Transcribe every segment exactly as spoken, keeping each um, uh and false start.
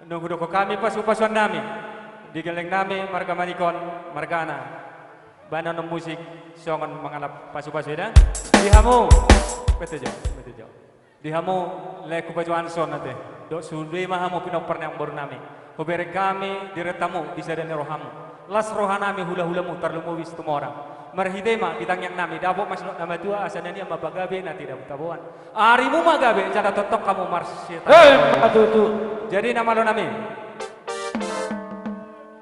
Nunga hudokkon hami pasupasuan nami di gelleng nami marga Manikon, margana. Bahenon musik songon mangalap pasupasu, eda. Di hamu, betul jo, betul jo. Di hamu, lae hupajoanhon ate. Dohot sude ma hamu pinompar ni amangboru nami. Hubereng hami di rentamu di sada ni rohamu. Las roha nami hulahulamu tarlumobi Situmorang. Marhite ma di tangiang nami dapot ma sinonduk na matua asa na nian ma pagabe na tinadingan. Arimu ma gabe jala tongtong hamu marsiatean. Emma tutu. Jadi na malo nami.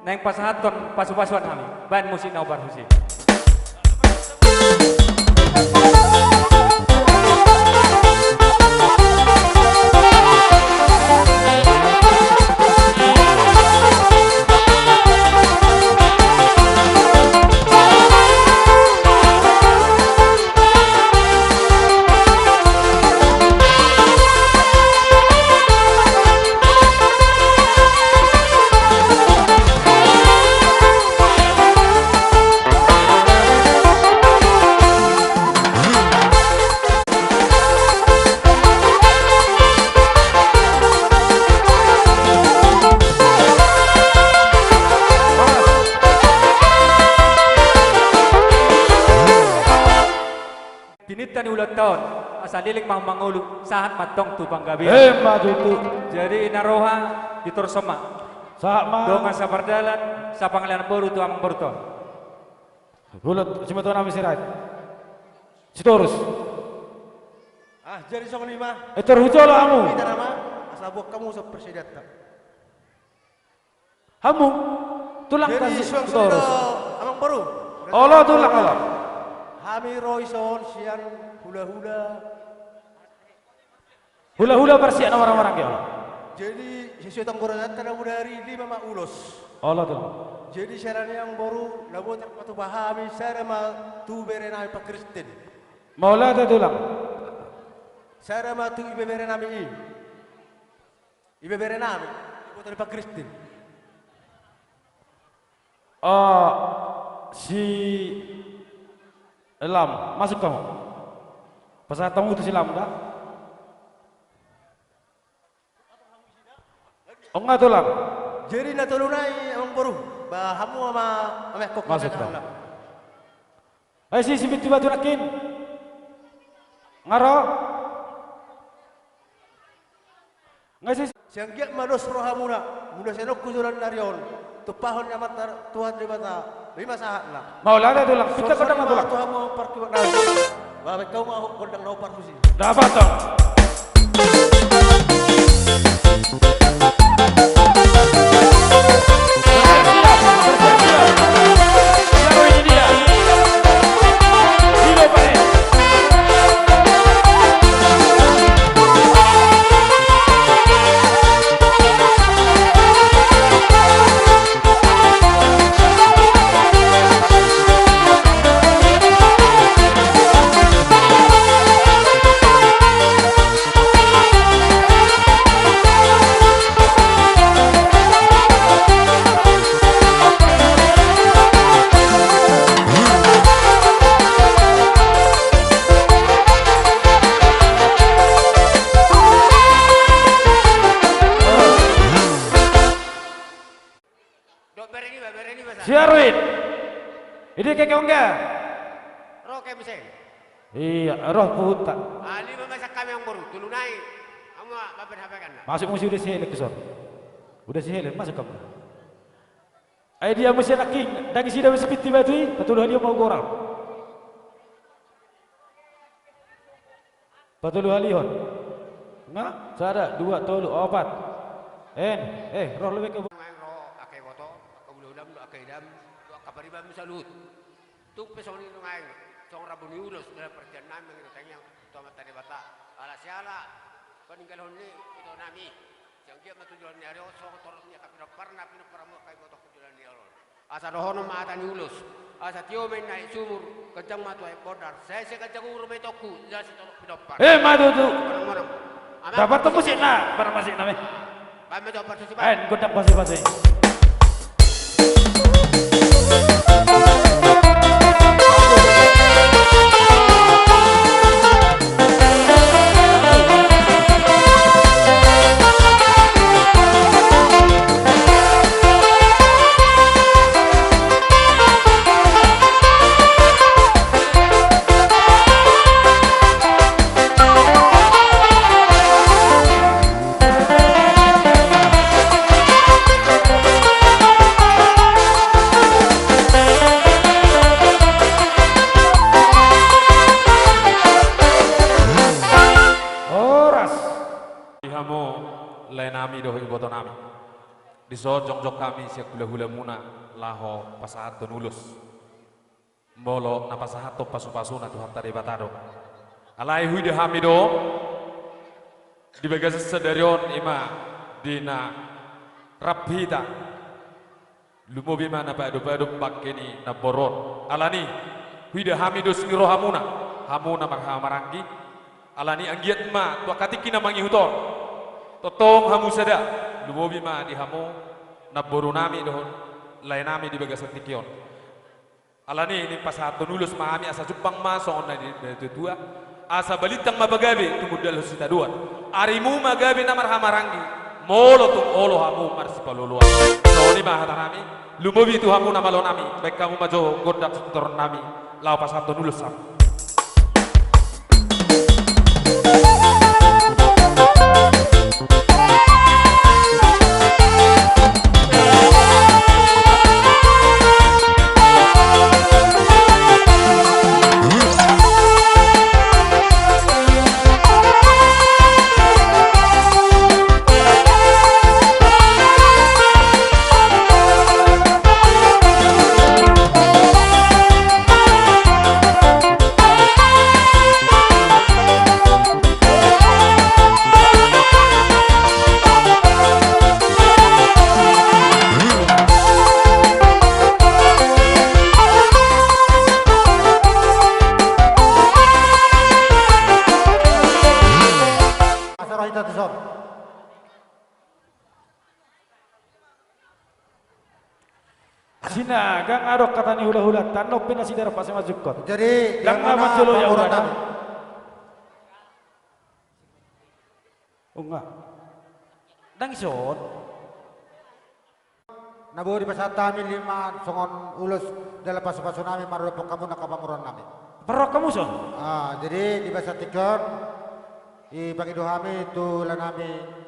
Naeng pasahathon pasupasuan hami. Bahen musik na ubar husi. Tininta ni ulaonta on, asa leleng ma hamu mangolu, sahat ma antong tu panggabean. Emma tutu. Jadi na roha di torus on ma. Sahat ma. Dongan sapardalan, sapangalean boru tu amangborunta on. Hulat, simatua nami Sirait. Sitorus. Ah, jadi songon i ma. Eh, tor hujolo hamu. Hita nama, asa buat hamu so persediaanta. Hamu, tulang. Jadi, kasi suang torus. Amangboru. Olo, tulang, olo. Hami ro dison sian hulahula. Hulahula parsiat na maranggi, olo. Jadi, sesuai anggo rohanta na bodari lima ma ulos. Olo, tulang. Jadi, sada ni amangboru, na boi tarpatupa hami, sada ma tu ibebere nami parkristen. Mauliate, tulang. Sada ma tu ibebere nami i. Ibebere nami, iboto ni parkristen. Oh, si Lam, masuk hamu. Pasahat hamu tu si Lam, da? Ong, tulang. Jadi na tolu nai, amangboru. Ba hamu ma, ma, masuk hamu. Ai si, si Binti Batu nangkin. Nga ro. Nga si. Sai anggiat ma dos rohamuna, mula sian on tu joloan ni ari on, tumpahon ni Amanta Tuhan Debata, i ma sahatna. Mauliate, tulang. Pinta gondang ma, tulang. Songon i ma tu hamu parkibat nami. Bahen hamu ma gondang na ubar tusi. Dapat, tulang. Dok, bere niba, bere niba, sa. Si Arwin. Idia kekeon ga? Ro ke muse. Iya, ro puhuta. Ah, lima masa kami, amangboru, tolu nai. Hamu ma, bahen hape kan na. Masuk muse, udah si Helen, kesor. Udah si Helen, masuk hamu. Ai dia muse nangkin, dang isida muse Binti Batu i, patolu hali ma ugoran. Patolu halihon. Nga, sada, dua, tolu, opat. En, eh, ro lebek ke. Nunga ro angka iboto, angka hulahulam, angka idam, angka pariban saluhut. Tung pe songon i nunga, songon rambu ni ulos dalam parjolo nami mangido tangiang tu Amanta Debata. Ala siala paninggalhon ni ito nami. Sai anggiat ma tu joloan ni ari on, songon torop ni angka pinomparna, pinompar hamu angka iboto tu joloan ni ari on. Asa dohonon ma hata ni ulos. Asa tio ma inna aek sumur, ganjang ma tu aek bondar. Sai ese ganjang umur ma itongku, jala sai torop pinompar. Eh, ma tutu. Monang, monang. Dapat tu musik na, barang musik nami. Bahen ma tu partusi, bahen. Eh, gondang pasi-pasi. Laenami dohot ibotonami. Dison jongjong hami sian hulahulamuna laho pasahathon ulos. Molo na pasahathon pasupasuna Tuhanta Debata do. Alai huida hami do di bagasan sadari on, i ma di na rap hita. Lumobi ma na padopadop bangke ni namboru on. Alani huida hami dos ni rohamuna, hamu na marhahamaranggi. Alani anggiat ma tu angka tingki na mangihut on, tongtong hamu sada. Lumobi ma di hamu namborunami dohot laenami di bagasan tingki on. Alani i pasahathon ulos ma hami asa jumpang ma songon na nidok ni natuatua. Asa balintang ma pagabe tumundalhon sitadoan. Arimu ma gabe na marhahamaranggi, molo tung olo hamu marsipaloloan. Songon i ma hatanami. Lumobi tu hamu na malonami, baen hamu ma jo gondang sitortoronnami laho pasahathon ulos hami. Asa roha hita tu son. Sinaga nga adong hata ni hulahula, tano pe nasida rap asa manjungkon. Jadi, ndang na manjolo ia pamoruon nami. Unga. Ndang ison. Na boi dipasahat hami lima songon ulos dalan pasupasu nami maradophon hamu angka pamoruon nami. Parrohahon hamu son. Ah, jadi di bagasan tingki on, i pangido hami tu laenami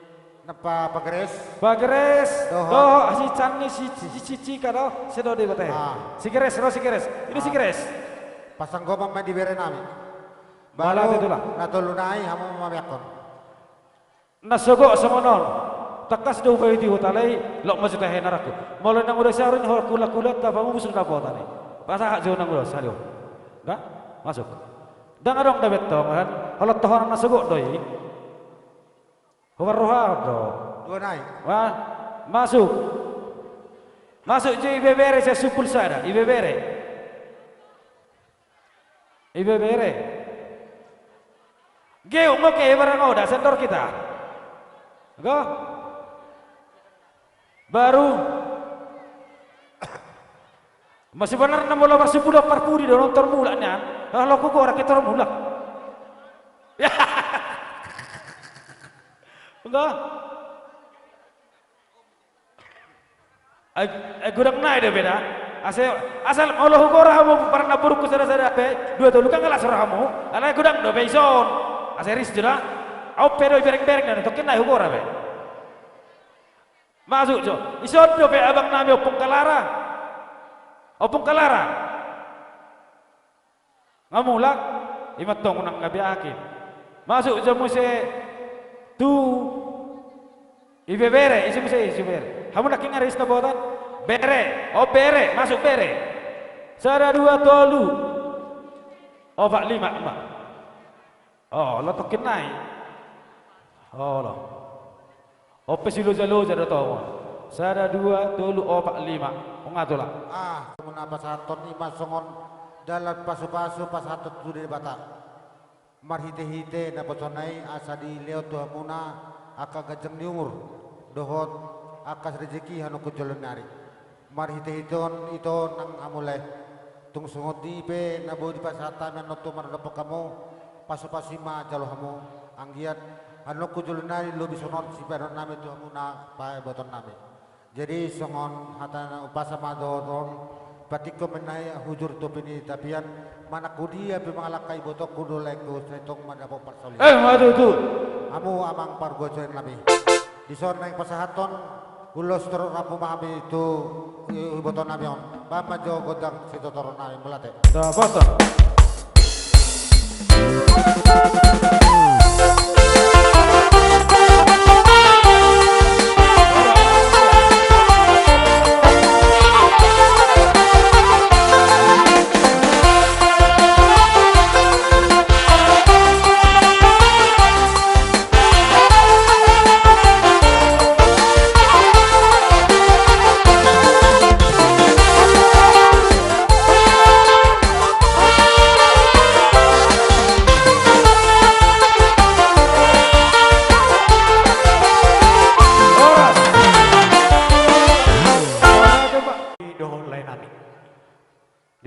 na pa-, Pak Geres. Pak Geres. Dohot. Dohot, si Cang ni si, si, si Cika do, sedo di bate. Ah. Si Geres, ro si Geres. Ini si Geres. Pasanggoman ma di bere nami. Baru na tolu nai hamu ma beakkon. Na sogot songon on. Tangkas do hupaiti hutala i, loas ma jo tahe na rangku. Molo nang uda saur ni hol kula-kula ta pamumus na pota ni. Pasahat jo nang uda saur. Ga? Masuk. Ndang adong da bettong kan. Hol tohonan na sogot do i. Huparrohahon do. Dua nai. Wah, masuk. Masuk jo ibebere sian sumpul sada, ibebere. Ibebere. Geuk ma oke, barang oda sendor kita. Go. Baru. Masih benar na molo marsumpul on parpudi do nontor mulak nian. Laho hugora ke tor mulak. Go. Ai, ai godang nai do beda. Asa, asal molo hugora hamu paranna borungku sada-sada pe, dua tolu kan ngelas rohamu, alai godang do be ison. Asa ris do da. Au pe do ibereng-bereng na tongkin nai hugora be. Masuk jo. Ison do be abang nami Ompung Kalara. Ompung Kalara. Nga mulak, ima tong unang nga beakin. Masuk jo muse tu ibebere, ise muse ibebere. Hamu nangkin ari ista botan. Bere, o bere, masuk bere. Sada dua tolu. Opat lima ma. O, lo tongkin nai. O, lo. Ope si loja-loja do tongon. Sada, dua, tolu, opat, lima. Onga tola. Ah, muna pasahaton ima songon dalan pasu-pasu pasahaton tu Debata. Marhite-hite na bosona i asa dilehon tu hamuna angka ganjang ni umur dohot angka rejeki hanungkun joloan ni ari. Marhite-hite on ito nang hamu lae. Tung songon i pe na boi dipasahat hami annon tu maradophon hamu, pasu-pasu i ma jalo hamu, anggiat annon tu joloan nami lobi songon sibahenon nami tu hamu na pabotoon nami. Jadi songon hata na umpasa ma dohot on, patingkon ma i hujur topi ni tapian, manang tu dia pe mangalangka ibotongku dohot laengku sai tong mandapot parsaulian. Eh, ma tutu. Hamu amang pargual suan nami. Dison naeng pasahathon ulos torop rambu ma hami tu i-, iboto nami on. Baen ma jo gondang sitortoron nami, mauliate. Dapotan.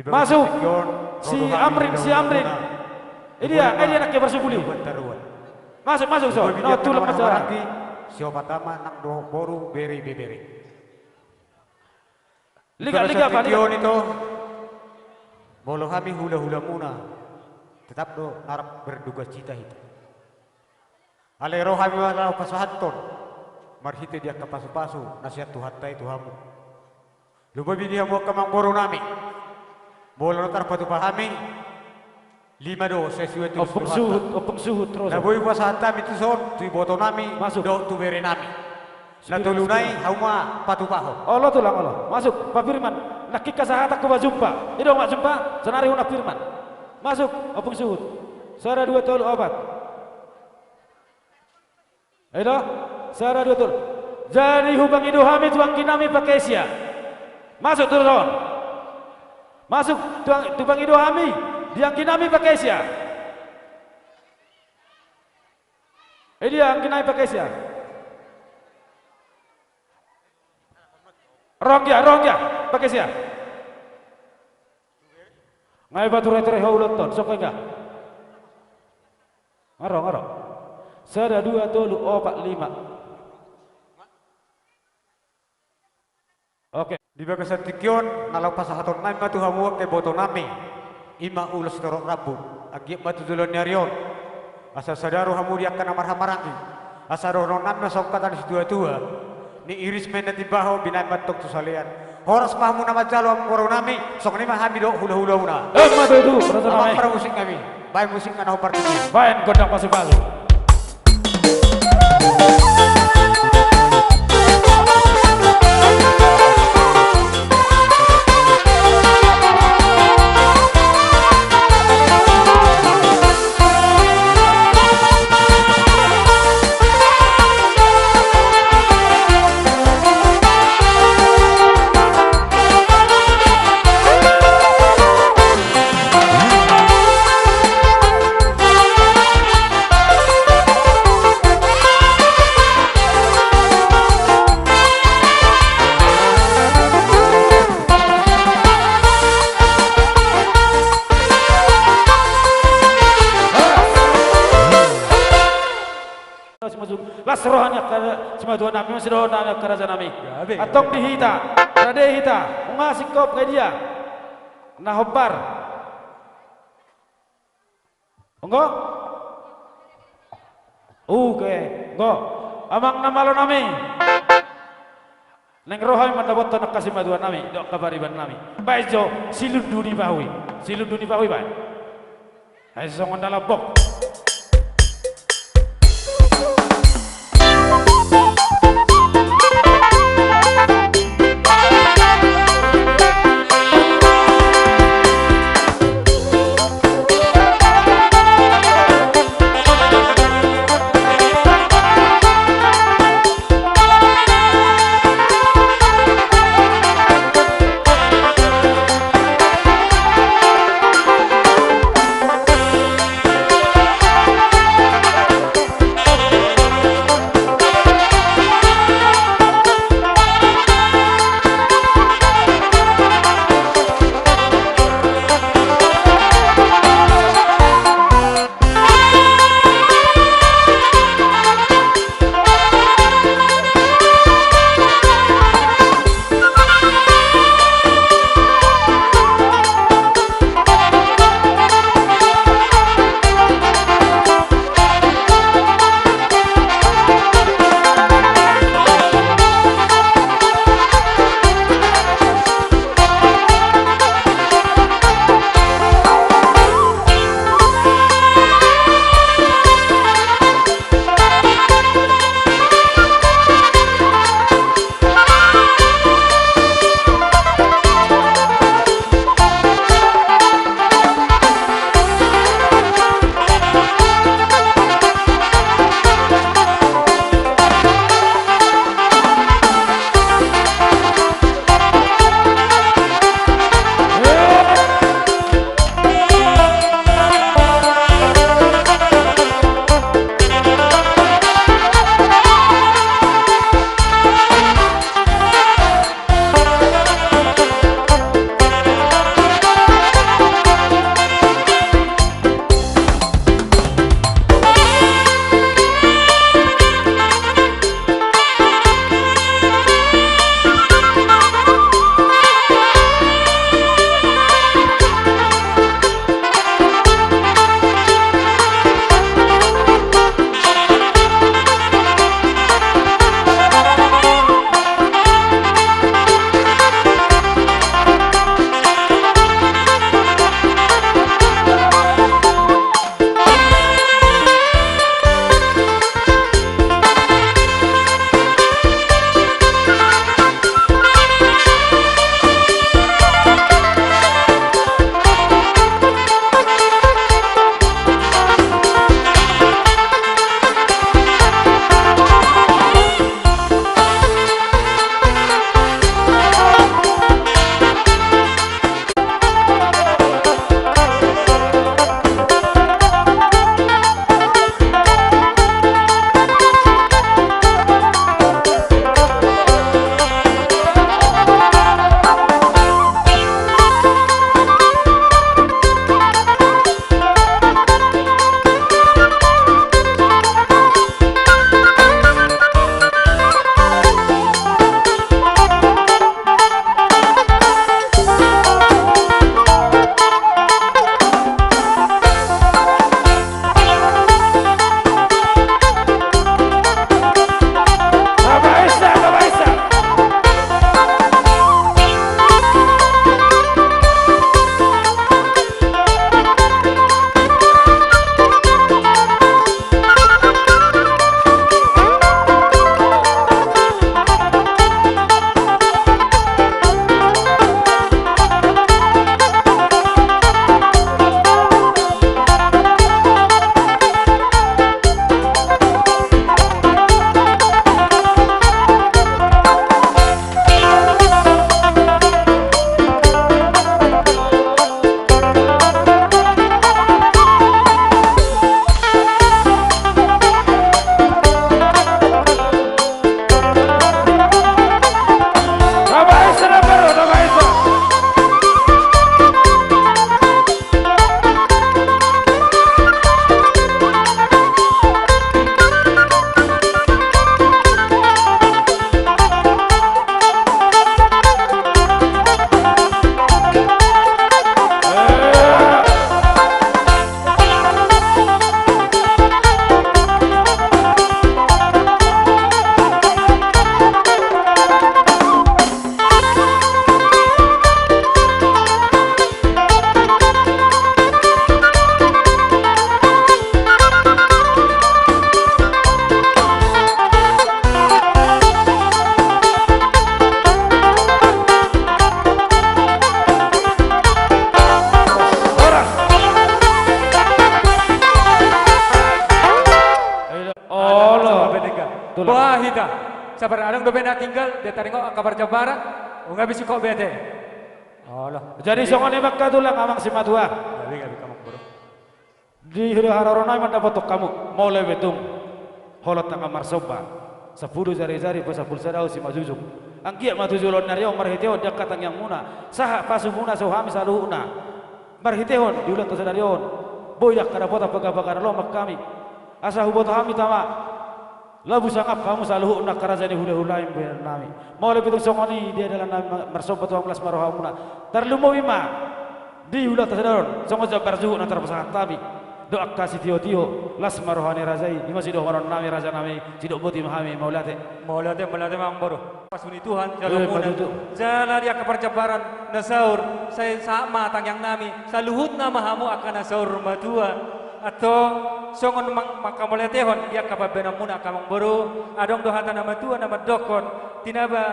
Masuk. Si Amrin, si Amrin. Idia, idia nangkin parsubul i. Masuk, masuk, so. Nunga tulang ma acara. Si opat ama nang dohot boru, bere, ibebere. Liga, liga, Pak, liga. Molo hami hula-hulamuna, tetap do na rap berdukacita hita. Alai ro hami ma laho pasahathon marhite di angka pasu-pasu na sian Tuhanta i tu hamu. Lumobi di hamu angka amangboru nami. Molo na tarpatupa hami, lima do sesuai tu... Ompung suhut, ompung suhut, terus. Na boi pasahat hami tuson tu iboto nami, masuk, dohot tu bere nami. Na tolu nai hamu ma patupahon. Olo tulang, olo. Masuk, Pak Firman. Nangkin kasahatanku Pak Jumpa. I do Pak Jumpa, sonari hona Firman. Masuk, ompung suhut. Sada, dua, tolu, opat. Edo, sada, dua, tolu. Jadi hupangido hami tu anggi nami Pak Kesia. Masuk tu son. Masuk tu ang-, tu pangido hami di anggi nami Pak Kesia. Idia anggi nami Pak Kesia. Ro anggia, ro anggia Pak Kesia. Nga iba ture-ture ho ulaonta on, songko anggia. Nga ro, nga ro. Sada, dua, tolu, opat, lima. Oke. Di bagasan tingki on, na laho pasahaton nami ma tu hamu angka iboto nami. I ma ulos torop rambu. Anggiat ma tu joloan ni ari on, asa sada ro hamu di angka na marhahamaranggi. Asa dohonon nami ma songon hata ni situa-tua: Ni iris ma inna timbahon, binahen ma antong tu salean. Horas ma hamu na manjalo amangboru nami, songon i ma hami dohot hula-hulamuna. Emma tutu, raja nami. Amang parmusik nami, baen musikna na hombar tingki. Baen gondang pasu-pasu. Las roha ni angka simatua nami, sidohonon ni angka raja nami. Antong di hita, rade hita, nunga singkop, nga dia na hombar. Anggo? Oke, anggo. Amang na malo nami. Naeng ro hami mandapothon angka simatua nami dohot angka pariban nami. Baen jo silundu ni pahu i. Silundu ni pahu i baen. Ai songon na lambok. Sabar, adong dope na tinggal, dia taringot angka parjambaran, ungabi singkop be ate. Olo. Jadi songon i ma angka tulang, amang simatua. Gabe, gabe, amang boru. Di hula haroro nami mandapothon hamu, molo pe tung holong tangan marsomba, sampulu jari-jari pe sampulu sada usi manjujung. Anggiat ma tu joloan ni ari on marhitehon di angka tangiangmuna, sahat pasumuna sahat hami saluhutna. Marhitehon di ulaonta sadari on, boi angka dapotan pagabagan na lomak hami. Asa huboto hami tama, labu sangap hamu saluhutna angka raja ni hula-hula i, boanon nami. Molo pe tung songon i, dia dalan nami ma-, marsomba tu hamu, las ma rohamuna. Tarlumobi ma di ulaonta sadari on, songon jambar juhut na tarpasahat hami dohot angka sitio-tio, las ma roha ni raja i. I ma sidohonon nami, raja nami, sidok boti ma hami, mauliate. Mauliate, mauliate ma amang boru. Pasuni Tuhan, eh, jala muna, patutu, jala di angka parjambaran na saur, sai sahat ma tangiang nami, saluhutna ma hamu angka na saur matua. Antong songon mang-, mangkamauliatehon di angka pambahenanmuna angka amang boru, adong do hata na matua na mandokkon, tinaba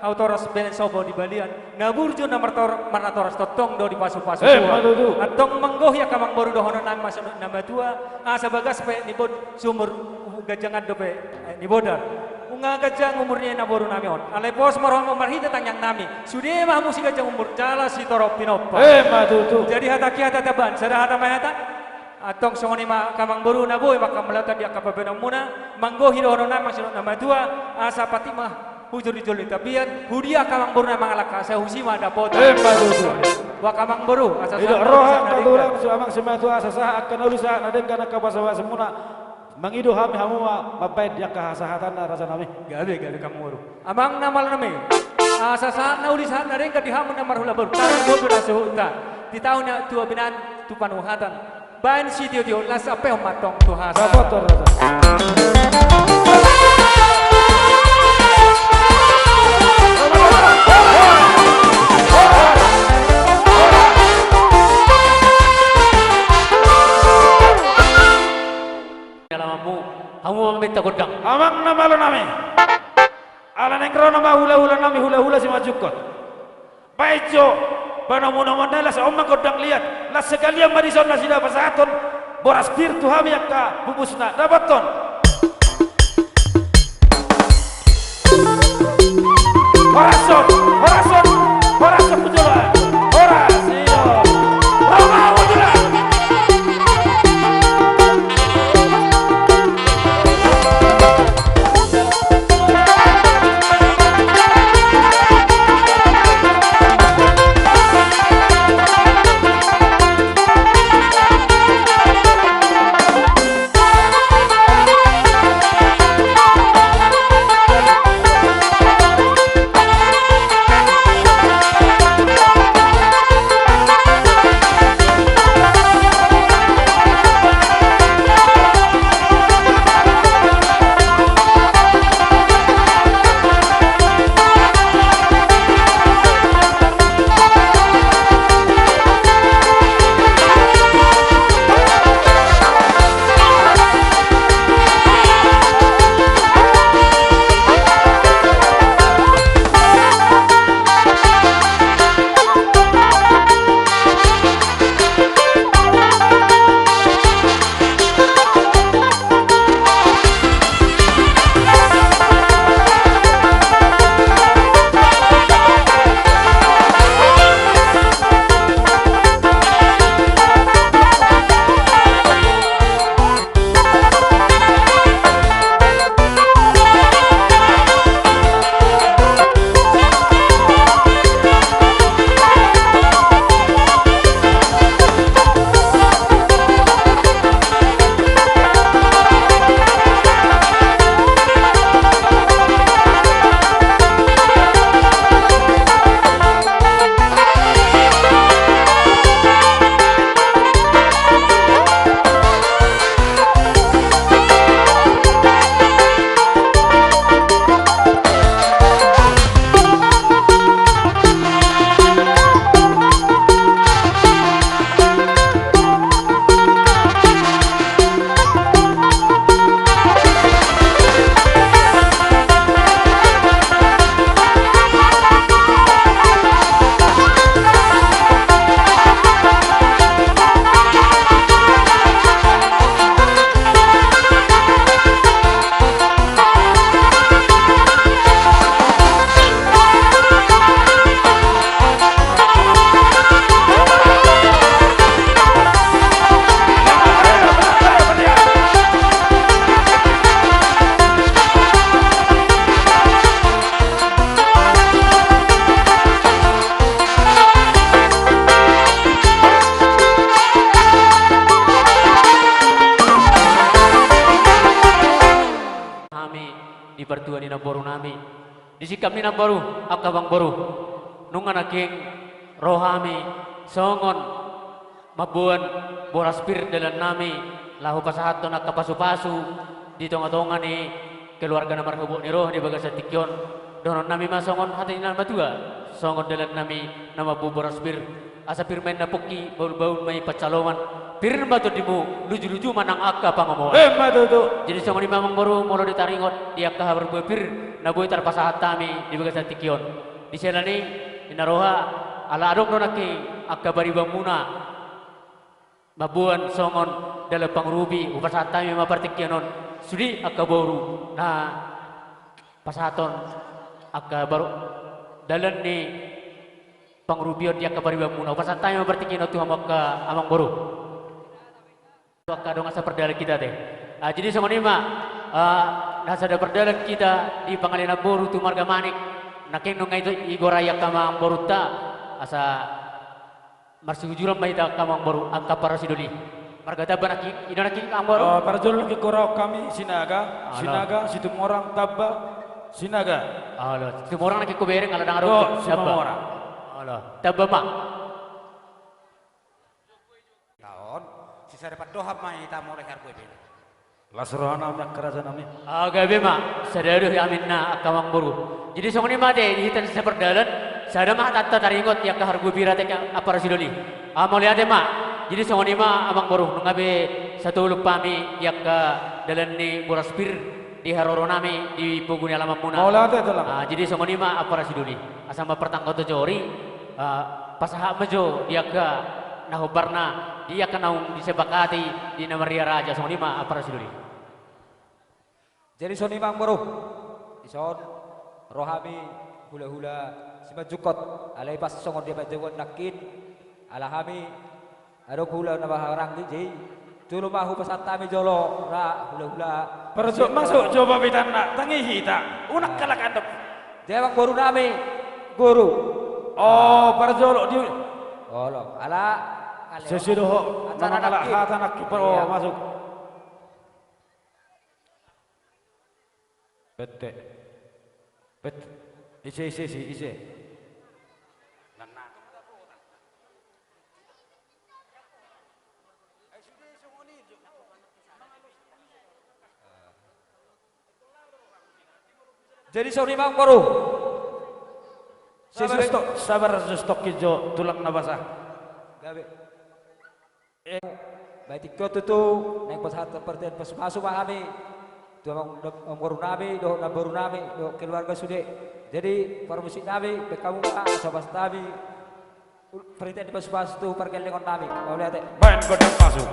hau toras benen sopo di balian, na burju na martor-, marnatoras tongtong do dipasu-pasu. Eh, tua. Patutu. Antong manggohi angka amang boru dohonon nami ma songon na matua, asa bagas pe ni bod sumur, ganjangan dope, eh, ni bodar. Nunga ganjang umur ni na boru nami on. Alai pos ma rohamu marhite tangiang nami. Sude ma hamu siganjang umur jala sitorop pinompar. Eh, patutu. Jadi hata kian hata taban, sada hata ma hata. Antong songon i ma angka amang boru na boi mangkamauliatehon di angka pambahenanmuna, manggohi dohonon nami ma songon na matua, asa patik ma hujur di jolo ni tapian, hudia angka amang boru na mangalangka, sai husi ma dapotan. Eh, patutu. Boha angka amang boru, asa sahat na uli sahat na denggan. Roha angka tulang, amang simatua, asa sahat angka na uli sahat na denggan angka pasupasu muna. Mangido hami hamu ma mambahen di angka hasahatan na, raja nami. Gabe, gabe amang boru. Amang na malo nami. Asa sahat na uli sahat na denggan di hamu na marhula boru. Tarlumobi ma suhutna. Di taon na tua binan tu panuhatan. Bahen sitio-tio, las ampehon ma antong tu hasahatan. Dapotan, raja. Alamanmu, hamu ma maminta gondang. Amang na malo nami. Ala naeng ro nama hula-hula nami, hula-hula Simanjungkot. Baen jo, panomu-nomuan nai, las on ma gondang liat. Las sekalian ma dison nasida pasahathon boras pir tu hami angka bubusna. Dapothon. Horas on, horas on, horas on tu joloan. Horas, iyo. Ro ma hamu tu joloan. Namboru nami. Di singkat ni namboru, angka amangboru. Nunga nangkin ro hami songon mamboan boras pir dalan nami, laho pasahathon angka pasupasu di tongatonga ni keluarga na marhobok ni roha di bagasan tingki on. Dohonon nami ma songon hata ni na matua, songon dalan nami na mamboan boras pir. Asa pir ma inna pongki, bahulbahul ma i pansalongan. Pir ma tondimu, lujuluju ma nang angka pangomoan. Emma tutu. Jadi songon i ma amangboru, molo ditaringot di angka parbue pir na boi tarpasahat hami di bagasan tingki on. Di sela ni i, inna roha, ala adong do nangkin angka paribanmuna mamboan songon dalan pangurupi, hupasahat hami ma partingkian on. Sude angka boru na pasahathon angka baru dalan ni pangurupion di angka paribanmuna. Hupasahat hami ma partingkian on tu hamu angka amangboru. Tu angka dongan sapardalan hita ate. Ah, jadi songon i ma, ah, na sada pardalan hita di pangalean namboru tu marga Manik. Nangkin nunga i gorai angka amangborunta, asa marsihujuran ma hita angka amangboru, angka parasidoli. Marga Tamba nangkin, i do nangkin amangboru? Oh, parjolo nangkin hugoraon hami Sinaga, Sinaga, Situmorang, Tamba, Sinaga. Olo, Situmorang nangkin hubereng ala ndang adong Tamba. Olo, Tamba ma. Taon, sisada pandohan ma hita mulai harbue pir. Las roha nami angka raja nami. Ah, gabe ma, sada do hami ninna angka amangboru. Jadi songon i ma ate, di hita na sapardalan, sada ma hatanta taringot di angka harbue pir ate angka parasidoli. Ah, mauliate ma. Jadi songon i ma amangboru, nunga be satolop hami di angka dalan ni boras pir di haroro nami di pogu ni alamanmuna. Mauliate tulang. Ah, jadi songon i ma angka parasidoli. Asa ma partanggo tu jori, ah, pasahat ma jo di angka na hombarna, di angka naung disepakati di na marria raja, songon i ma angka parasidoli. Jadi songon i ma amangboru. Dison ro hami hulahula Simanjungkot, alai pas songon dia ma jagoan nangkin, ala hami adong hula na baharanggi, jadi jolo ma hupasahat hami jolo ra hulahula. Parjolo masuk jo pabitanna, tangi hita. Unang halak andap. Jadi amangboru nami, guru. Oh, parjolo di. Olo, ala. Sesi dohot. Acara nangkin. Hata nangkin, parjolo masuk. Bete. Bete. Ise, ise, ise, ise. Jadi songon i ma amangboru. Sabar, sabar, stok jo tulang na basa. Gabe. Eh, baik, tingki on tutu, naeng pasahat partingkian pasupasu ma hami tu amang, amangboru nami dohot namboru nami dohot keluarga sude. Jadi parmusik nami, baen hamu ma, asa pasahat hami partingkian pasupasu tu pargellengon nami. Mauliate. Baen gondang pasu.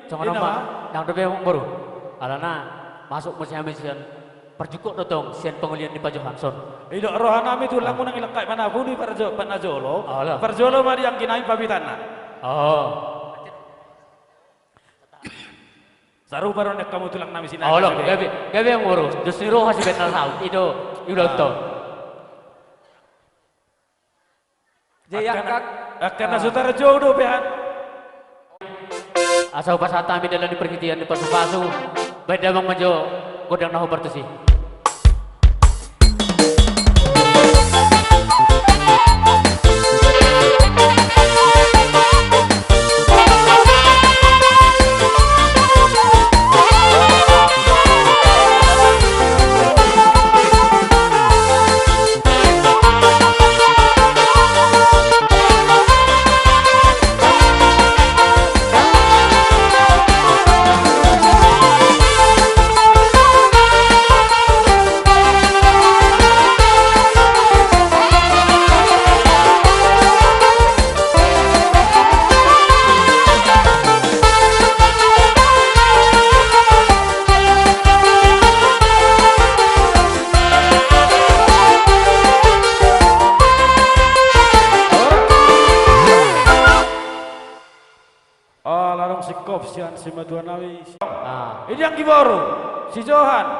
Songon on ma, ndang dope amangboru. Alana masuk muse hami sian parjukut do tong sian pangolian ni Pa Johanson. Didok roha nami tulang, unang ilangkai ma na pudi parjo-, pa na jolo. Olo. Parjolo ma di anggi nami pabitanna. Oh. Sarupa do ni hamu tulang nami Sinaga. Olo, gabe, gabe amangboru. Dos ni roha sibaen na saut, i do, i do tong. Jadi angka na, angka na so tarjou do pe han. Asa hupasahat hami dalan ni partingkian ni pasupasu. Baen damang ma jo gondang na hombar tusi. Simatua nami. Ah. Idiang giboru, si Johan.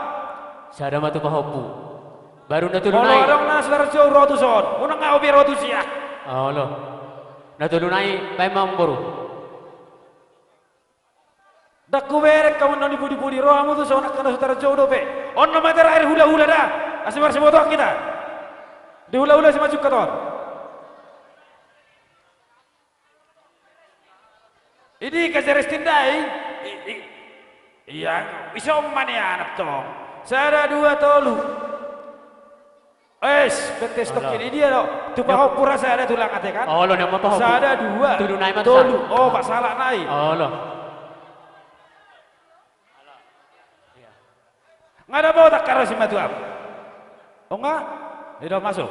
Sada ma tu pahompu. Baru na tolu nai. Molo adong na saudara jou ro tu son. Unang au be ro tu sia. Olo. Na tolu nai, baen ma amangboru. Ndang hubereng hamu na nipudipudi, ro hamu tu son, angka na saudara jou dope. On nama terakhir hulahula da. Asa marsibotoan hita. Di hulahula si masuk kator. Idi kajeres tindai. I, i, iya, isong ma ni anak tong. Sada, dua, tolu. Es, betes tokin. Olo. Idia do. Tu pahompu ra sada tulang ate kan. Olo, nama pahompu. Sada, dua, tolu nai ma tu tolu. Sada. Oh, pasalah nai. Olo. Nga ada botak karo si matuam. Oh nga? Ido masuk.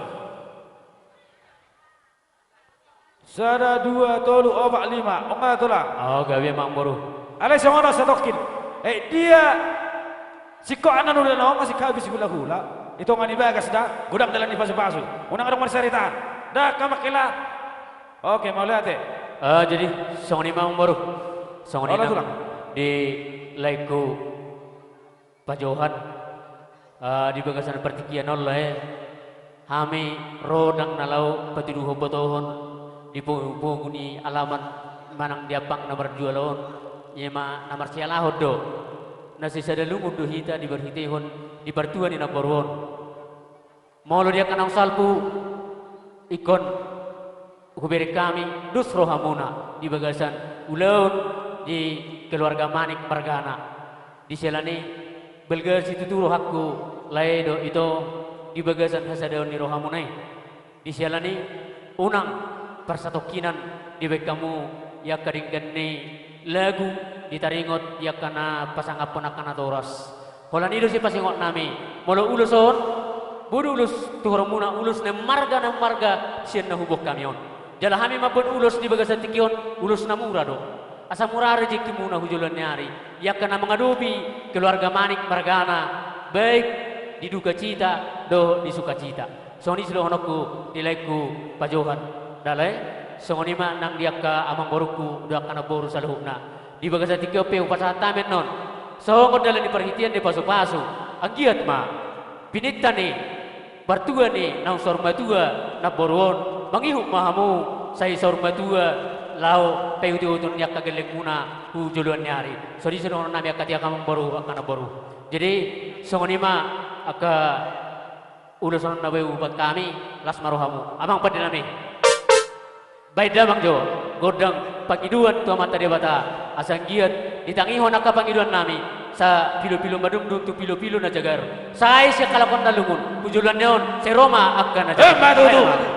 Sada, dua, tolu, opat, lima. Oh nga tulang. Oh, gabe amangboru. Alai songon on satongkin. Eh, dia. Singkop anak uda nong, masih habis hulahula. Ito nga ni bagas da, godang dalan ni pasupasu. Unang adong marsaritaan. Da, kamakela. Oke, mauliate. Eh, jadi, songon i ma amangboru. Songon i. Olo, nang tulang. Di laengku Pajohan, eh, di bagasan partingkian on lae, hami ro ndang na laho patuduhon botohon di pogu-pogu ni alaman manang di ampang na marjual on, i ma na marsialahon do. Na sisada lungun do hita di parhitehon di partua ni namboru on. Molo di angka naung salpu, ingkon hubereng hami dos rohamuna di bagasan ulaon di keluarga Manik margana. Di siala ni i, balga situtu rohangku lae dohot ito di bagasan hasadaon ni rohamuna i. Di siala ni i, unang parsatongkinan dibaen hamu i angka denggan ni lagu ditaringot i angka na pasangaphon angka natoras. Holan i do sipasingot nami, molo ulos on, boi do ulos tu horomuna, ulos na marga, na marga sian na huboan hami on. Jala hami mamboan ulos di bagasan tingki on, ulos na mura do. Asa mura rejekimuna hu joloan ni ari, i angka na mangadopi keluarga Manik margana, baik di dukacita dohot di sukacita. Songon i sidohononku di laengku Pajohan. Da lae, songon i ma nang di angka amangborungku dohot angka namboru saluhutna. Di bagasan tingki on pe hupasahat hami annon songon dalan ni parhitean ni pasupasu. Anggiat ma pininta ni partua ni naung saur matua namboru on, mangihut ma hamu sai saur matua laho paihutihut ni angka gellengmuna hu joloan ni ari. Songon i sidohonon nami angka tiak amangboru, angka namboru. Jadi songon i ma angka ulos on na boi hubaen hami, las ma rohamu. Amang pande nami. Baen damang jo gondang pangidoan tu Amanta Debata, asa anggiat ditangihon angka pangidoan nami, sai pilopilo madumdum tu pilopilo na jagar. Sai sian halak on na lungun, hu joloan ni on, sai ro ma angka na jagar. Emma tutu. Baen damang.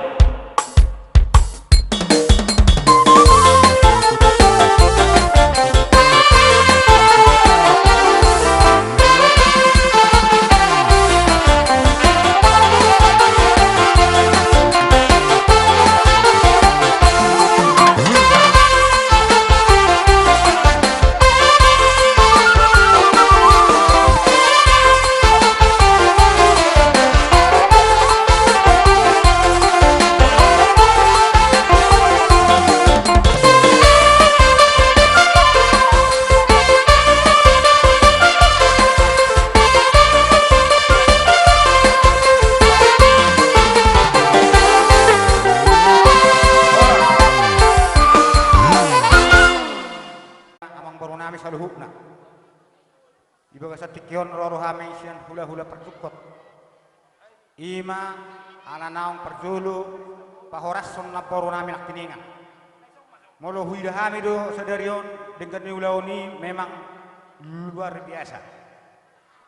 Amangboru nami saluhutna. Di bagasan tingki on ro do hami sian hulahula parjungkot. I ma ala naung parjolo pahorashon namboru nami nangkiningan. Molo huida hami do sadari on denggan ni ulaon i memang luar biasa.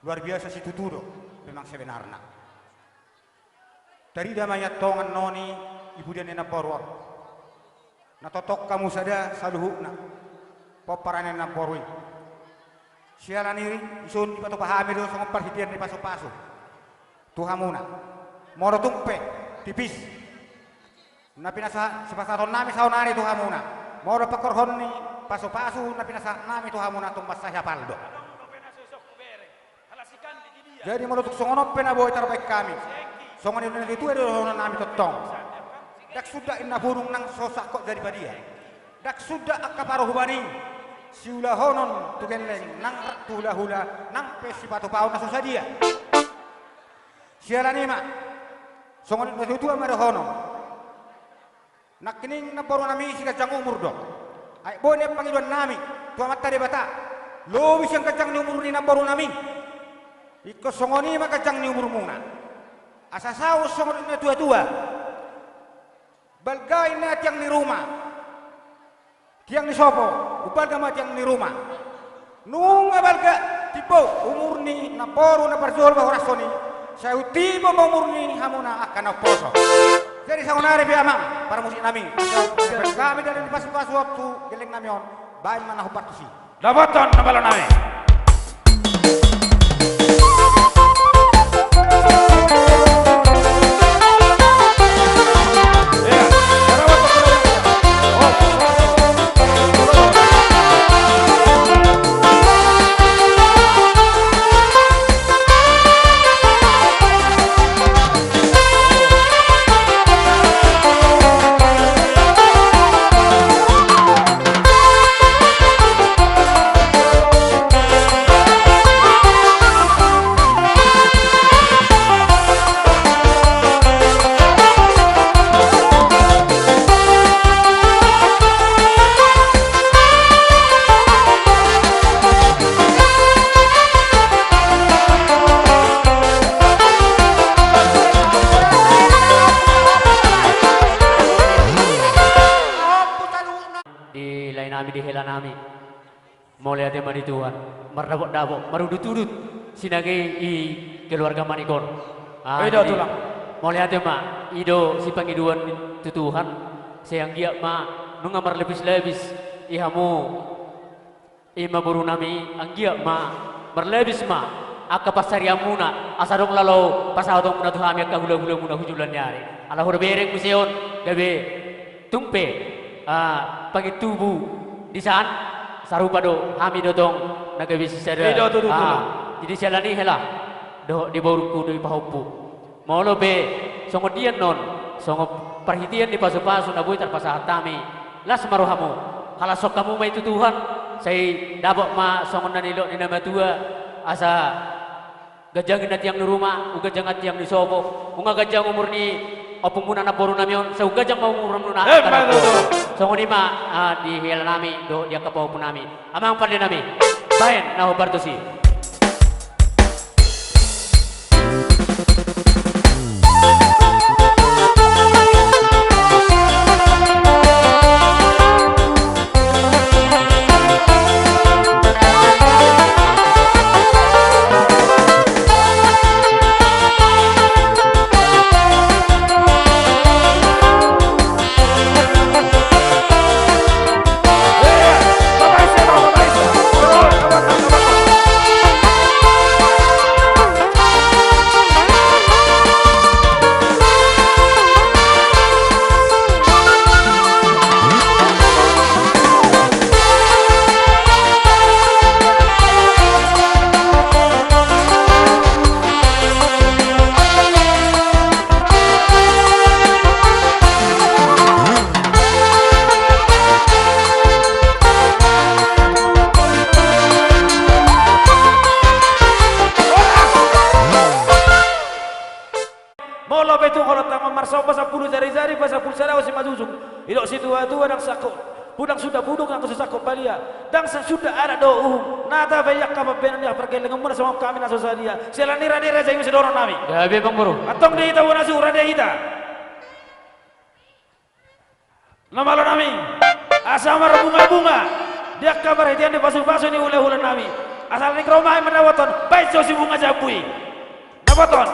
Luar biasa situtu do memang sebenarna. Tarida ma i antong annon i di pudian ni namboru on. Na tongtong hamu sada saluhutna pomparan ni namboru i. Siala ni i, dison dipatupa hami do songon parhitean ni pasupasu tu hamuna. Molo tung pe tipis na pinasa, sipasahaton nami saonari tu hamuna, molo pangkorhon ni pasupasu na pinasahat nami tu hamuna tung mansai hapal do. Jadi molo tung songon on pe na boi tarbaen hami, songon i do na tutu i do dohonon nami tongtong. Ndang suda inna burung nang so sangkot jadi badia. Ndang suda angka paruhuban i Siulahonon tu gelleng, nang rap tu hulahula, nang pe sipatupaon na so sadia. Siala ni i ma, songon na tuatua ma dohonon. Nangkining namboru nami siganjang umur do. Ai boi nian pangidoan nami tu Amanta Debata, lobi sian ganjang ni umur ni namboru nami. Ingkon songon i ma ganjang ni umurmuna. Asa saut songon na tuatua. Balga inna tiang ni ruma, tiang ni sopo, umbalga ma tiang ni ruma. Nunga balga, timbo umur ni namboru na parjolo ma horashon i, sai timbo ma umur ni hamuna angka na umposo. Jadi saonari pe amang parmusik nami, hami dalan ni pasupasu on tu gelleng nami on, baen ma na hombar tusi. Dapotan na malo nami. Di lae nami, di hela nami. Mauliate ma di Tuhan, mardapotdapot, marudutudut sinangkei i keluarga Manikor. Ah, i do jadi, tulang. Mauliate ma, i do sipangidoan tu Tuhan, sai anggiat ma nunga marlebislebis i hamu, i ma boru nami, anggiat ma marlebis ma angka pansarianmuna, asa adong laho pasahatonmuna tu hami angka hulahulamuna tu joloan ni ari. Ala hurang bereng muse on, gabe tung pe, ah, pangintubu disan, sarupa do hami do tong na gabe sisada. I do tutu, ah, tulang. Jadi siala ni i hela dohot di borungku dohot di pahompu. Molo pe songon dia annon, songon parhitean ni pasupasu na boi tarpasahat hami, las ma rohamu. Halashon hamu ma i tu Tuhan, sai dapot ma songon na nidok ni na matua, asa ganjang inna tiang ni ruma, umganjang tiang ni sopo, nunga ganjang umur ni ompungmuna namboru nami on, sai umganjang ma umurmuna. Eh, angka na tutu. Songon i ma, ah, di hela nami dohot di angka pahompu nami. Amang pande nami, baen na hombar tusi. Molo pe tung holonta ma marsomba sampulu jarijari, pe sampulu sada, asa manjujung. Didok situatua, ndang sangkot pudang suda pudung, anggo so sangkot balia. Ndang sa-, suda adat dohot uhum. Nata pe i angka pambahenan ni pargellengonmuna songon hami na so sadia. Siala ni i rade raja i muse dohonon nami. Gabe, amang boru. Antong di hita bona su rade hita. Na malo nami, asa marbungabunga di angka parhitean ni pasupasu ni hulahula nami. Asa naeng ro ma hami mandapothon, baen jo si bunga jambu i. Dapothon.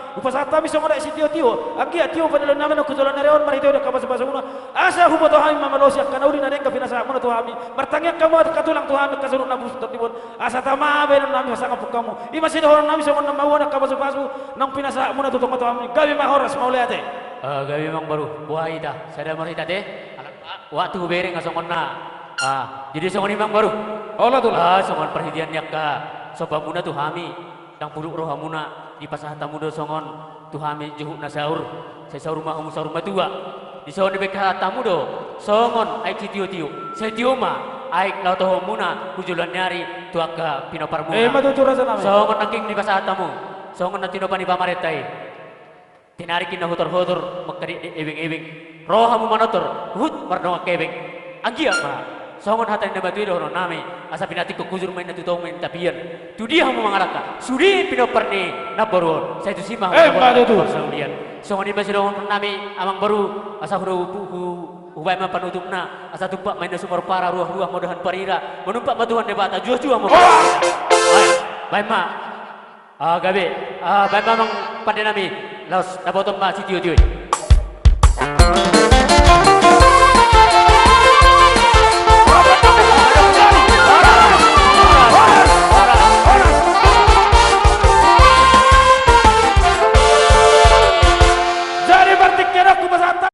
Hupasahat hami songon aek sitiotio, anggiat tio pandiloon nami nang tu joloan ni ari on marhitehite angka pasupasumuna, asa huboto hami mamalosi angka na uli na denggan pinasahatmuna tu hami, martangiang hamu angka tulang tu hami angka saluhut na busuk tondimuna, asa tama bahenon nami hasangapon hamu. I ma sidohonon nami songon na mauliate angka pasupasu naung pinasahatmuna tu tongatonga hami. Gabe ma, horas, mauliate. Ah, gabe, amangboru. Boha hita, sada ma hita, ate? Alang, ah, waktu hubereng, ah, songon na. Ah, jadi songon i, amangboru. Olo, tulang. Ah, songon parhitean ni angka somba muna tu hami, ndang buluk rohamuna, dipasahat hamu do songon tu hami juhut na saur, sai saur ma hamu saur matua. Dison dipasahat hamu do songon aek sitiotio, sai tio ma aek na otohonmuna tu joloan ni ari tu angka pinomparmuna. Eh, ima tutu, raja nami. Songon nangkin dipasahat hamu, songon na tinopa ni pamarenta i. Tinarik i na hotorhotor, mangkadekdek ebengebeng. Ro hamu manortor, huhut mardongan hepeng. Anggiat ma songon hata ni na matua i dohonon nami, asa pinantikhon hujur ma inna tu togu, ma inna tu tapian. Tu dia hamu mangalangka, sude pinompar ni namboru on, sai tusi ma hamu. Eh, ima tutu. Parsaulian. Songon i ma sidohonon nami, amangboru, asa hu, hu, hu, hubaen ma panutupna, asa tumpak ma inna sumarumpara, ruahruah ma udahan parira, manumpak ma Tuhan Debata, juah-juah ma. Horas! Baen, baen ma. Ah, gabe. Ah, baen ma, amang pande nami. Laos dapoton ma sitiotio i. Jadi, berarti kira aku bersatu.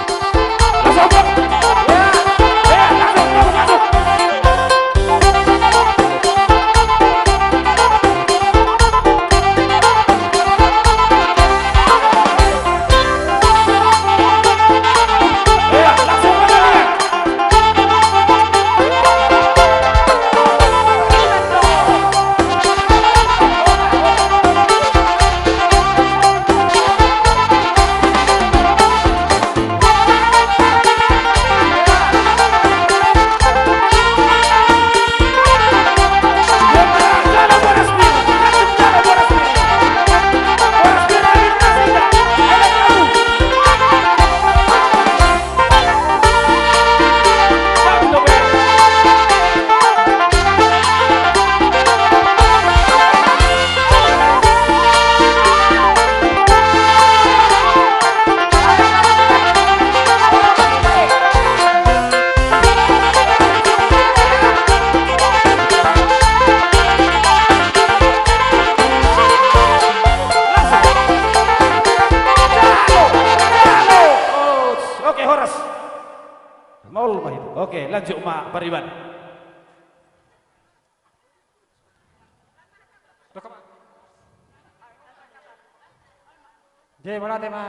Oke, horas. Maol ma itu. Oke, lanjut ma pariban. Jadi, mauliate ma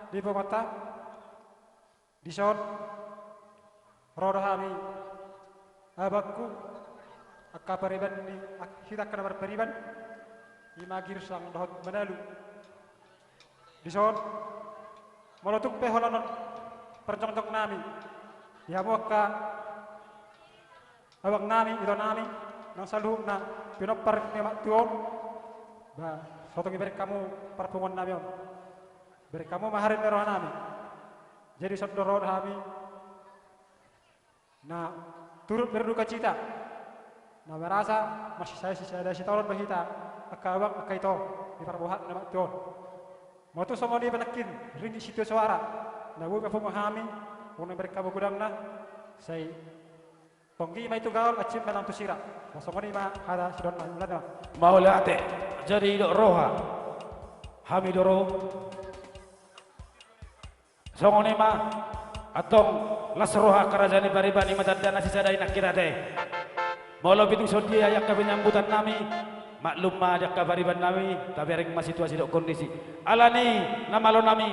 di punguanta. Dison ro do hami, abangku, angka pariban ni, hita angka na marpariban, ima Girsang dohot Manalu. Dison, molo tung pe holan on parjongjong nami di hamu angka abang nami, ito nami, nang saluhutna pinompar ni amak tua on, ba, so tung dibereng hamu parpunguan nami on. Bereng hamu ma haroro ni roha nami. Jadi, dison do ro hami na turut berdukacita, na merasa masisada-sisada sitaonon do hita, angka abang, angka ito, di parbohal ni amak tua on. Molo tung songon i pe nangkin ringgit sitio soara na boi papungu hami, unang bereng hamu godangna, sai tonggi ma i tu gaol, ancit ma nang tu sira. Songon i ma hata sidohonon nami. Mauliate. Jadi, didok roha, hami do ro. Songon i ma, antong las roha angka raja ni pariban, i ma tanda na sisada i nangkin, ate. Molo pe tung songon dia i angka penyambutan nami, maklum ma di angka pariban nami, tabereng ma situasi dohot kondisi. Alani, na malo nami,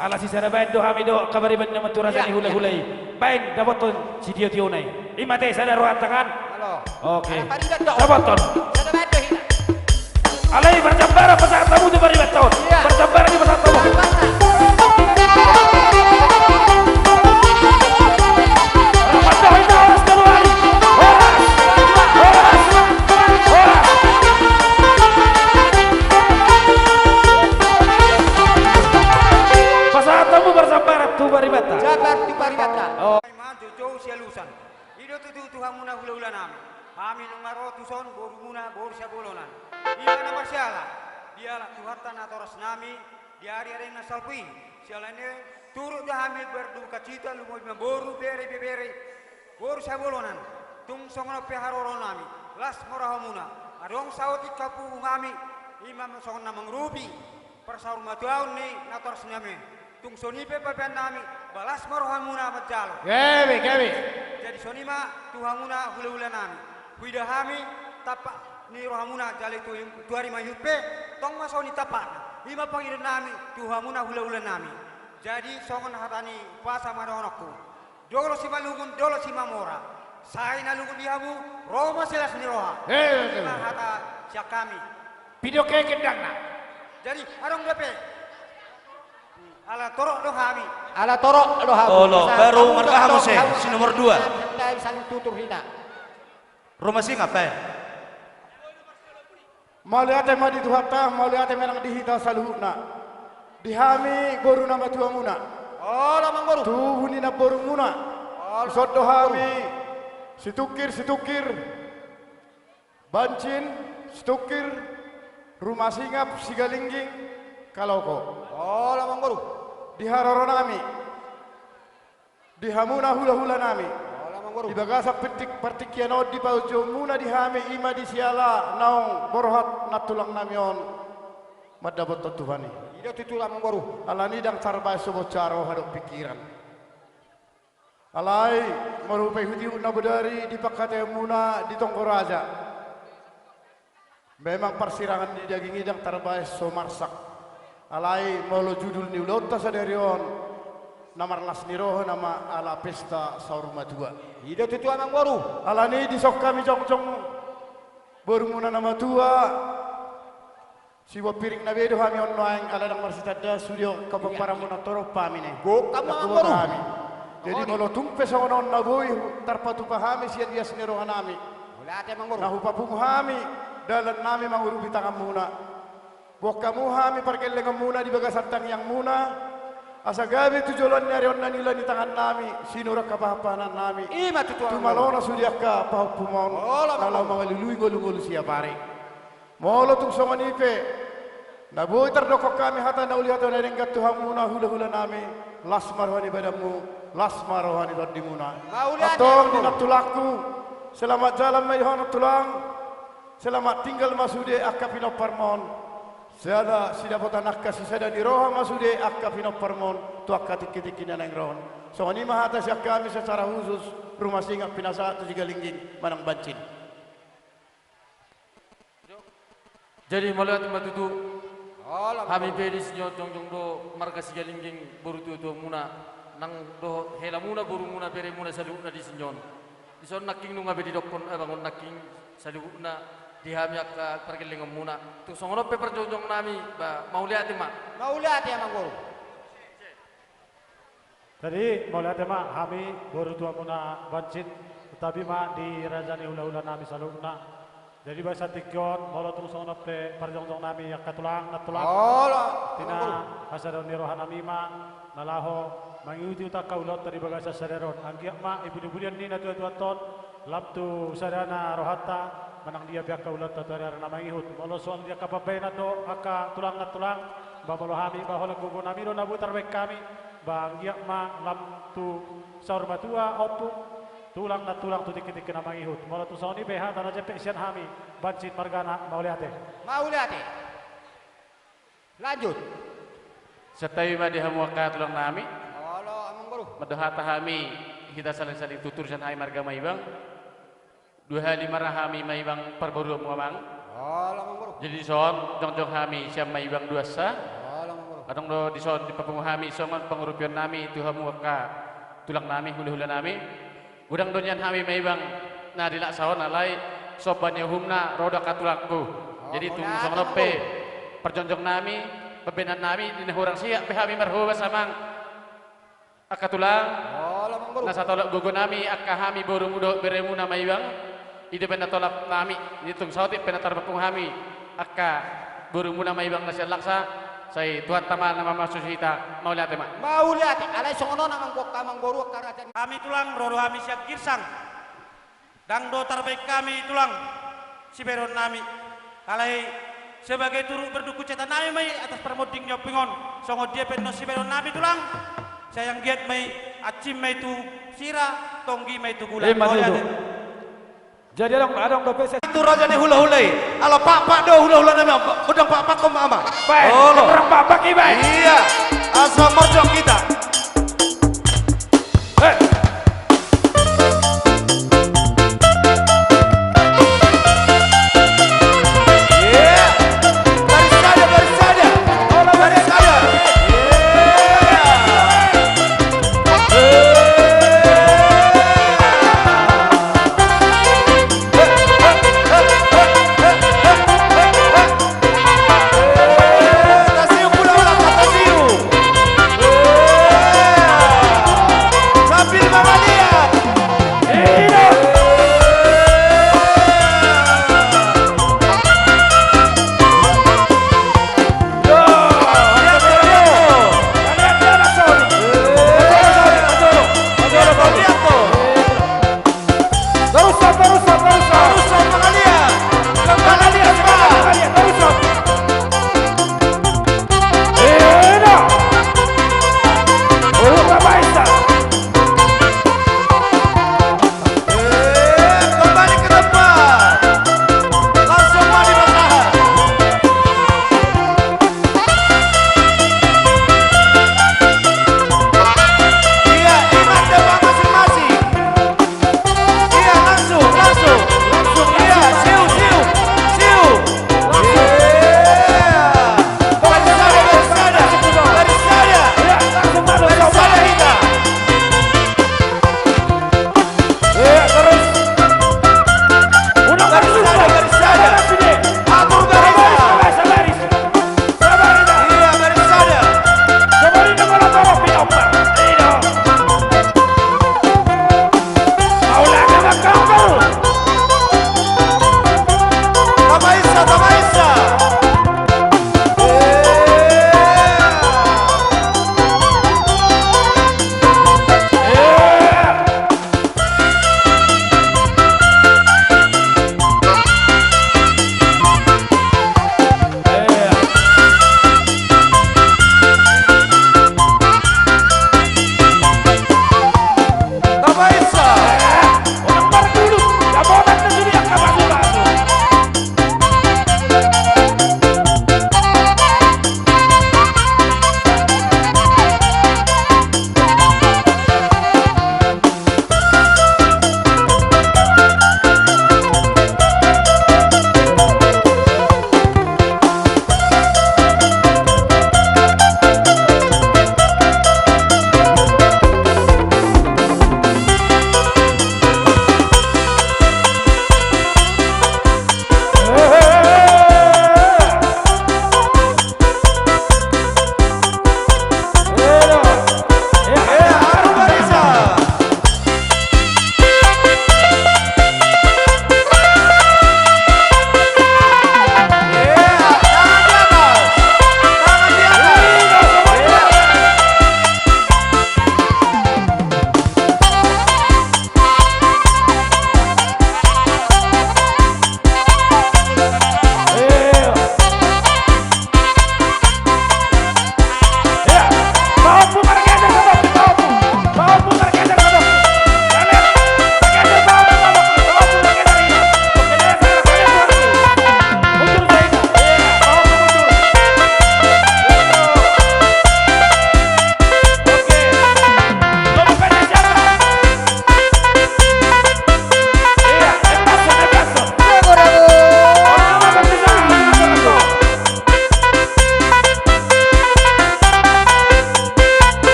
ala sisada baen do hami dohot angka pariban ni amak tua, raja ni hulahula i. Baen dapothon sitiotiona i. I ma, ate, sada rohanta kan? Oke. Dapothon. Alai marjambaran pasahat hamu tu paribanta on. Marjambaran dipasahat hamu. Horas, horas, horas, horas. Pasahat hamu marjambaran tu paribanta. Jambar tu paribanta. Ima joujou sialusan. I do tutu tu hamuna hulahula nami. Hami nunga ro tuson borumuna boru Siabolonan. Ima na marsiala. Dialap Tuhanta natorasnami di ari-ari na salpu i. Siala ni i turut do hami berdukacita, lumobi ma boru, bere, ibebere, boru sihabolonan. Tung songon on pe haroronami, las ma rohamuna. Adong saotik hapungu hami, i ma songon na mangurupi parsaurmatuaon ni natorasnami. Tung songon i pe bahenonnami, ba las ma rohamuna manjalo. Gabe, gabe. Jadi songon i ma tu hamuna hulahulanami. Huida hami tampak ni rohamuna jala tu, tu ari mangihut pe, tong ma songon i tampakna. I ma pangidoannami tu hamuna hulahulanami. Jadi songon hata ni umpasa ma dohononku. Dolo simalungun, dolo simamora. Sai na lungun di hamu, ro ma silas ni roha. Eh, i ma hata sian hami. Pido ke gendangna. Jadi, adong dope. Ala torop do hami. Ala torop do hami. Olo, baru marga hamu se, si nomor dua. Santai, saling tutur hita. Ruma Singa, pe. Mauliate ma di Tuhanta, mauliate ma nang di hita saluhutna. Di hami boru namatuamuna. Olo, amangboru. Tubu ni namborumuna. Olo, amangboru. Dison do hami, Situngkir, Situngkir, Bancin, Situngkir, Ruma Singap, Sigalingging, Kaloko. Olo, amangboru. Di haroronami. Di hamuna hulahulanami. Olo, amangboru. Di bagasan partingkian on dipaujungmuna di hami, i ma di siala naung borhat nantulangnami on mandapothon Tuhan i. I do tutu, amangboru. Alani i ndang tarbahen so bonsa roha dohot pingkiran. Alai, molo hupaihutihut na bodari di pangkataionmuna di tonggo raja. Memang parsirangan ni daging i ndang tarbahen so marsak. Alai molo judul ni ulaonta sadari on, na marlas ni roha nama ala pesta saur matua. I do tutu, amangboru. Alani i dison hami jongjong borumuna na matua. Siboan piring na be do hami on nuaeng, ala ndang marsitanda sude on, ia, pomparanmuna torop hami ne. Gok hamu, amangboru. Hami. Jadi molo tung pe songon on na boi tarpatupa hami sian ias ni rohanami. Mauliate, amangboru. Na hupapungu hami dalannami mangurupi tanganmuna. Boan hamu hami pargellengonmuna di bagasan tangiangmuna. Asa gabe tu joloan ni ari on na niula ni tangannami, sinur angka pahanpahanannami. I ma tutu, amangboru. Tumalona sude angka pahompum on. Olo, amangboru. Na laho mangalului ngolungolu siapari. Molo tung songon i pe, na boi tardok hami hata na uli, hata na denggan tu hamuna hulahulanami, las ma roha ni badanmu, las ma roha ni tondimuna. Mauliate, amangboru. Antong di nantulangku, selamat jalan ma i ho nantulang, selamat tinggal ma sude angka pinomparmon. Sada sidapotan angka sisada ni roha ma sude angka pinomparmon tu angka tingkitingki na naeng ro on. Songon i ma hata sian hami secara khusus, Ruma Singa pinasahat tu Sigalingging manang Bancin. Jadi mauliate ma tutu. Olo, amangboru. Hami pe disi on jongjong do marga Sigalingging, boru tuatuamuna, nang dohot helamuna, borumuna, beremuna saluhutna disi on. Dison nangkin nunga be didokkon, eh, bangun nangkin saluhutna di hami angka pargellengonmuna. Tung songon on pe parjongjongnami, ba, mauliate ma. Mauliate, amangboru. Jadi, mauliate ma hami boru tuamuna Bancin, tabi ma di raja ni hulahulanami saluhutna. Jadi, bagasan tingki on, molo tung songon on pe parjongjongnami angka tulang, nantulang. Olo, amangboru. Tina hasadaon ni rohanami ma na laho mangihuthon angka ulaonta di bagasan sadari on. Anggiat ma ipudipudion ni natuatuanta on, lam tu sadana rohanta, manang dia pe angka ulaonta tu ariari na mangihut. Molo songon dia angka pambahenan dohot angka tulang nantulang, ba molo hami, ba holan gogonami do na boi tarbahen hami, ba anggiat ma lam tu saur matua, ompung, tulang nantulang tu tingkitingki na mangihut. Molo tung songon i pe hata na jempek sian hami, Bancin margana, mauliate. Mauliate. Lanjut. Santabi ma di hamu angka tulangnami. Olo, amangboru. Mandok hata hami, hita salingsaling tutur sian hami marga Maibang. Dua hali ma ra hami Maibang parboruonmu, amang. Olo, amangboru. Jadi dison jongjong hami sian Maibang duansa. Olo, amangboru. Adong do dison dipapungu hami songon pangurupionnami tu hamu angka tulangnami, hulahulanami. Godang do nian hami Maibang na di laksa on, alai somba ni uhumna ro do angka tulangku. Jadi tung songon on pe parjongjongnami, pambahenannami, di na hurang siap pe hami marhobas, amang. Angka tulang, na satolop gogonami angka hami borumu dohot beremuna Maibang. I do pe na tolapnami, jadi tung saotik pe na tarpapungu hami angka borumuna Maibang na sian laksa, sai Tuhanta ma na mamasumasu hita. Mauliate ma. Mauliate, alai songon on, amang, angka amangboru, angka raja. Hami tulang, ro do hami sian Girsang. Ndang do tarbahen hami tulang siberennami. Alai Sebagai turuk berdukun setan nami ma i atas parmonding ni ompung on. Songon dia pe annon sibahenon nami tulang. Sai anggiat ma i, ancim ma i tu sira, tonggi ma i tu gula. Ima tutu. Jadi adong, adong dope se- Itu raja ni hulahula i. Ala pakpak do hulahula nami, godang pakpak on ma ama. Baik, olo, godang pakpak i baik. Iya. Asa mardok hita.